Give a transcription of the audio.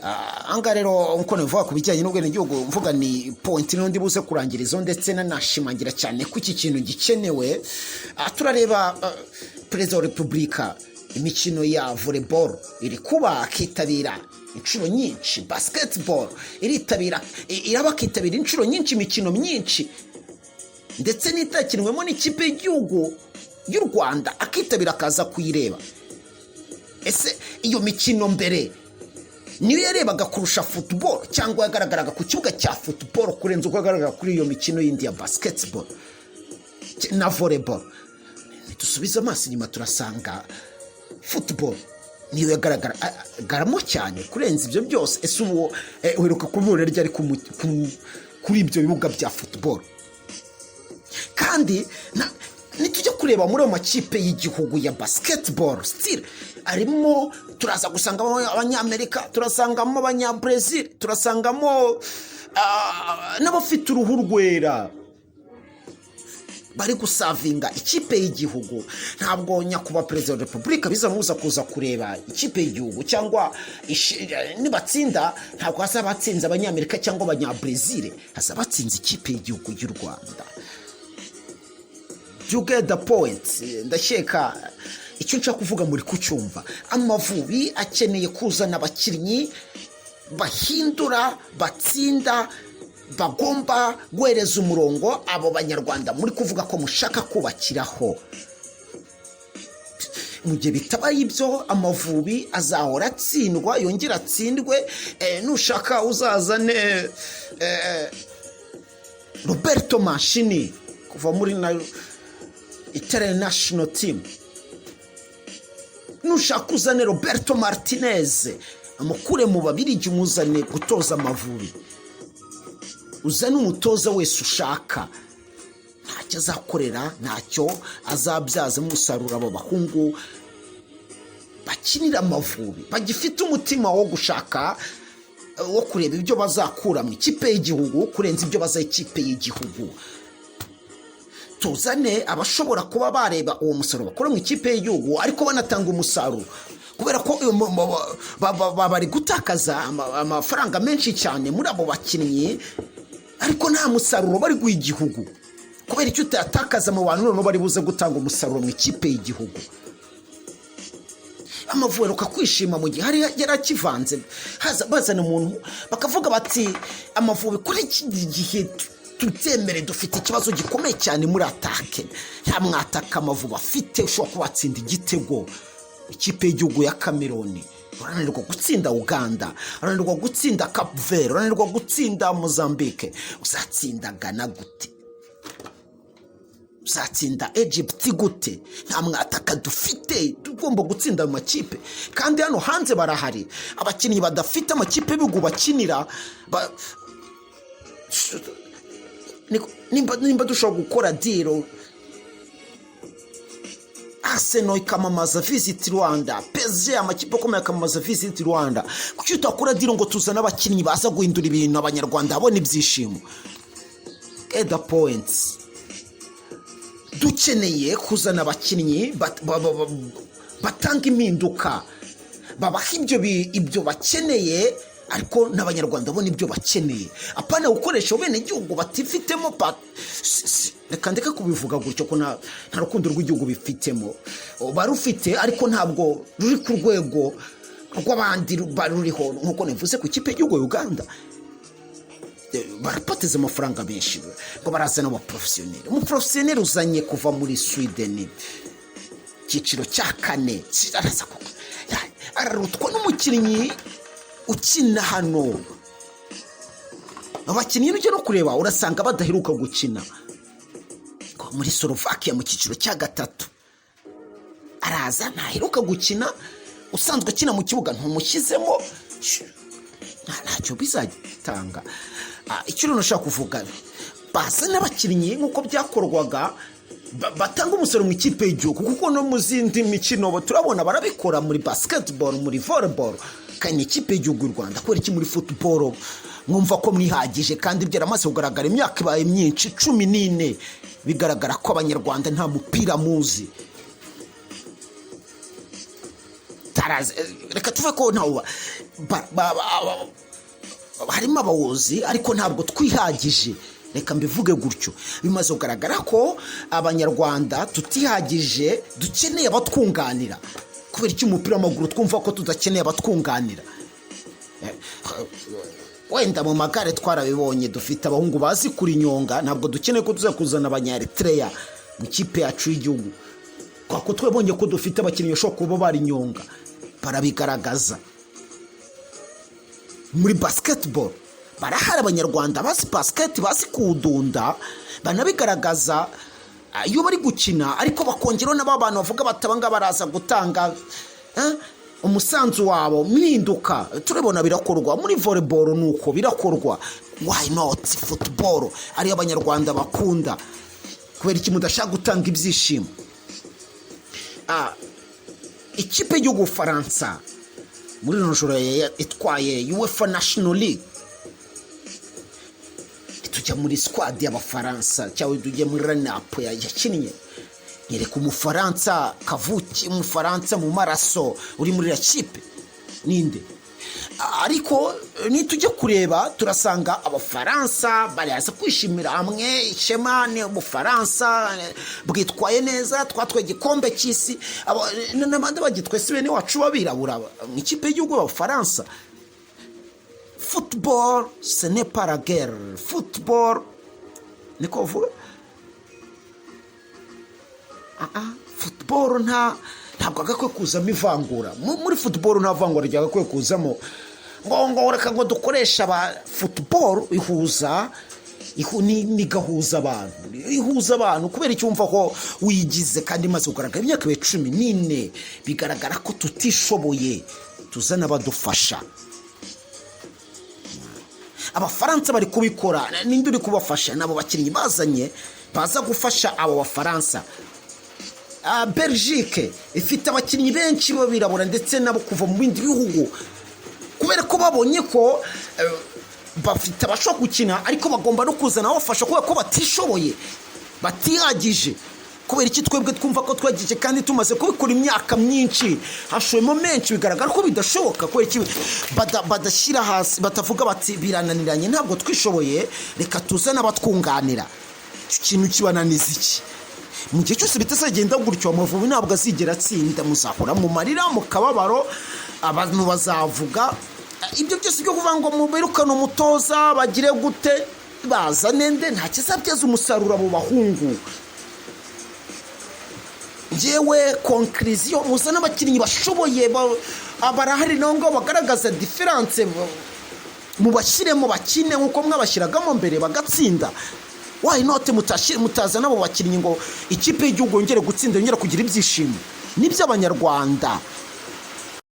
Ahangaha rero, nkuko nabivuga ku bijyanye n'ubwenegihugu, mvuga ni point n'undi buze kurangirizaho, ndetse nanashimangira cyane ko iki kintu gikenewe. Turareba Perezida wa Repubulika, imikino ya volleyball iri kuba akitabira inshuro nyinshi, basketball iritabira, iraba akitabira inshuro nyinshi, imikino myinshi ndetse n'itakinwemo n'ikipe y'igihugu y'u Rwanda akitabira, akaza kuyireba. Ese iyo mikino mbere niyo yarebaga kurusha football, cyangwa yagaragaraga ku kibuga cya football kurenza uko yagaragara kuri iyo mikino yindi ya basketball na volleyball? Dusubize amaso inyuma, turasanga football niyo yagaragaramo cyane kurenza ibyo byose. Ese ubu uheruka kubura ryari kuri ibyo bibuga bya football? Kandi nitujya kureba muri ayo makipe y'igihugu ya basketball, still arimo, turaza gusangamo Abanyamerika, turasangamo Abanyabrezil, turasangamo n'abafite uruhu rwera bari gusavinga ikipe y'igihugu. Ntabwo Nyakubahwa Perezida wa Repubulika bizamubuza kuza kureba ikipe y'igihugu, cyangwa nibatsinda ntabwo hazaba hatsinze Abanyamerika cyangwa Abanyabrezil, hazaba hatsinze ikipe y'igihugu y'u Rwanda. You get the point? Ndakeka icyo nshaka kuvuga muri kucyumva. Amavubi akeneye kuzana abakinnyi bahindura, batsinda, bagomba guhereza umurongo abo Banyarwanda muri kuvuga ko mushaka kubakiraho. Mu gihe bitabaye ibyo, Amavubi azahora atsindwa, yongera atsindwe. Nushaka uzazane Roberto Mancini kuva muri na Italian national team, nushaka uzane Roberto Martinez amukure mu Babirigi, umuzane gutoza Amavubi, uzane umutoza wese ushaka, ntacyo azakorera, ntacyo azabyazamo umusaruro abo bahungu bakinira Amavubi bagifite umutima wo gushaka, wo kureba ibyo bazakura mu ikipe y'igihugu kurenza ibyo bazaha ikipe y'igihugu. Tuzane abashobora kuba bareba uwo musaruro bakora mu ikipe y'igihugu, ariko banatanga umusaruro, kubera ko bari gutakaza amafaranga menshi cyane muri abo bakinnyi, ariko nta musaruro bari guha igihugu. Kubera icyo utayatakaza mu bantu noneho bari buze gutanga umusaruro mu ikipe y'igihugu? Amavubi aheruka kwishima mu gihe hari yari akivanze, haza bazana umuntu bakavuga bati: "Amavubi kuri iki gihe tubyemere, dufite ikibazo gikomeye cyane muri attaque. Nta mwataka Amavubi afite ushobora kuba watsinda igitego ikipe y'igihugu ya Cameroon. Urananirwa gutsinda Uganda, urananirwa gutsinda Cape Verde, urananirwa gutsinda Mozambique, uzatsinda Ghana gute? Uzatsinda Egypt gute? Nta mwataka dufite, tugomba gutsinda ayo makipe." Kandi hano hanze barahari abakinnyi badafite amakipe y'ibihugu bakinira. Nimba dushobora gukora deal, Arsenal ikamamaza Visit Rwanda, PSG, amakipe akomeye akamamaza Visit Rwanda, kuki utakora deal ngo tuzane abakinnyi baza guhindura ibintu, Abanyarwanda babona ibyishimo? Get the points? Dukeneye kuzana abakinnyi batanga impinduka, babaha ibyo bakeneye, ariko n'Abanyarwanda babona ibyo bakeneye, apana gukoresha abenegihugu batifitemo. Reka ndeke kubivuga gutyo, ko nta rukundo rw'igihugu bifitemo. Barufite, ariko ntabwo ruri ku rwego rw'abandi baruriho. Nk'uko nabivuze ku ikipe y'igihugu Uganda, barapoteza amafaranga menshi ngo barazana abaporofesiyoneri. Umuporofesiyoneri uzanye kuva muri Sweden, icyiciro cya kane, araza ararutwa n'umukinnyi ukina hano. Abakinnyi ujya no kureba urasanga badaheruka gukina muri Slovakia mu cyiciro cya gatatu, araza ntaheruka gukina, usanzwe akina mu kibuga ntumushyizemo, ntacyo bizatanga. Icyo rero nashaka kuvuga, baza n'abakinnyi nk'uko byakorwaga, batanga umusaruro mu ikipe y'igihugu, kuko no mu zindi mikino turabona barabikora, muri basketball, muri volleyball, kandi ni ikipe y'igihugu y'u Rwanda. Kubera iki muri football mwumva ko mwihagije, kandi byaramaze kugaragara, imyaka ibaye myinshi, 14, bigaragara ko Abanyarwanda nta mupira muzi? Talanta Barazi, reka tuve ko ntawe harimo abawozi, ariko ntabwo twihagije. Reka mbivuge gutyo. Bimaze kugaragara ko Abanyarwanda tutihagije, dukeneye abatwunganira. Kubera iki umupira w'amaguru twumva ko tudakeneye abatwunganira? Wenda mu magare twarabibonye, dufite abahungu bazi kurinyonga. Ntabwo dukeneye ko tuza kuzana Abanyaeritereya mu kipe yacu y'igihugu, kuko twabonye ko dufite abakinnyi bashobora kuba barinyonga, barabigaragaza. Muri basketball barahari Abanyarwanda bazi basket, bazi kuwudunda, banabigaragaza iyo bari gukina, ariko bakongeraho n'aba bantu bavuga bati: "Aba ngaba baraza gutanga umusanzu wabo." Mpinduka turabona birakorwa muri volleyball, ni uko birakorwa. Why not football, ariyo Abanyarwanda bakunda? Kubera iki mudashaka gutanga ibyishimo? Ikipe y'igihugu Faransa muri rino joro itwaye UEFA National League. Tujya muri squad y'Abafaransa cyangwa tujya muri line-up yakinnye, nyereka Umufaransa kavuki, Umufaransa mu maraso uri muri iriya kipe ninde? Ariko nitujya kureba turasanga Abafaransa baraza kwishimira hamwe, ishema ni Ubufaransa bwitwaye neza, twatwaye igikombe cy'isi. N'abandi bagitwaye si bene wacu b'abirabura mu ikipe y'igihugu y'Abafaransa? Football, ce n'est pas la guerre. Football, niko bavuga. Football ntabwo agakwiye kuzamo ivangura. Muri football nta vangura ryagakwiye kuzamo, ngo reka ngo dukoreshe aba. Football ihuza, ni gahuza abantu, ihuza abantu. Kubera icyo wumva ko wigize? Kandi imaze kugaragara imyaka 14, bigaragara ko tutishoboye, tuzana abadufasha. Abafaransa bari kubikora, ninde uri kubafasha? Nabo bakinnyi bazanye baza gufasha abo Bafaransa. Belgique ifite abakinnyi benshi b'abirabura ndetse nabo kuva mu bindi bihugu, kubera ko babonye ko bafite abashobora gukina, ariko bagomba no kuzana ababafasha kubera ko batishoboye, batihagije. Kubera iki twebwe twumva ko twagije kandi tumaze kubikora imyaka myinshi, hashowemo menshi, bigaragara ko bidashoboka? Kubera iki badashyira hasi, batavuga bati: "Birananiranye, ntabwo twishoboye, reka tuzane abatwunganira"? Icyo kintu kibananiza iki? Mu gihe cyose bitazagenda gutyo, Amavubi ntabwo azigera atsinda. Muzahora mu marira, mu kababaro, abantu bazavuga ibyo byose byo kuvuga ngo mubirukane umutoza, bagire gute, bazane nde, nta kizabyaza umusaruro abo bahungu. Ngewe conclusion, muzane abakinnyi bashoboye, barahari nabo ngabo bagaragaza différence, mubashyiremo bakine nk'uko mwabashyiragamo mbere bagatsinda. Why not mutazana abo bakinnyi ngo ikipe y'igihugu yongere gutsinda, yongere kugira ibyishimo? Nibyo Abanyarwanda.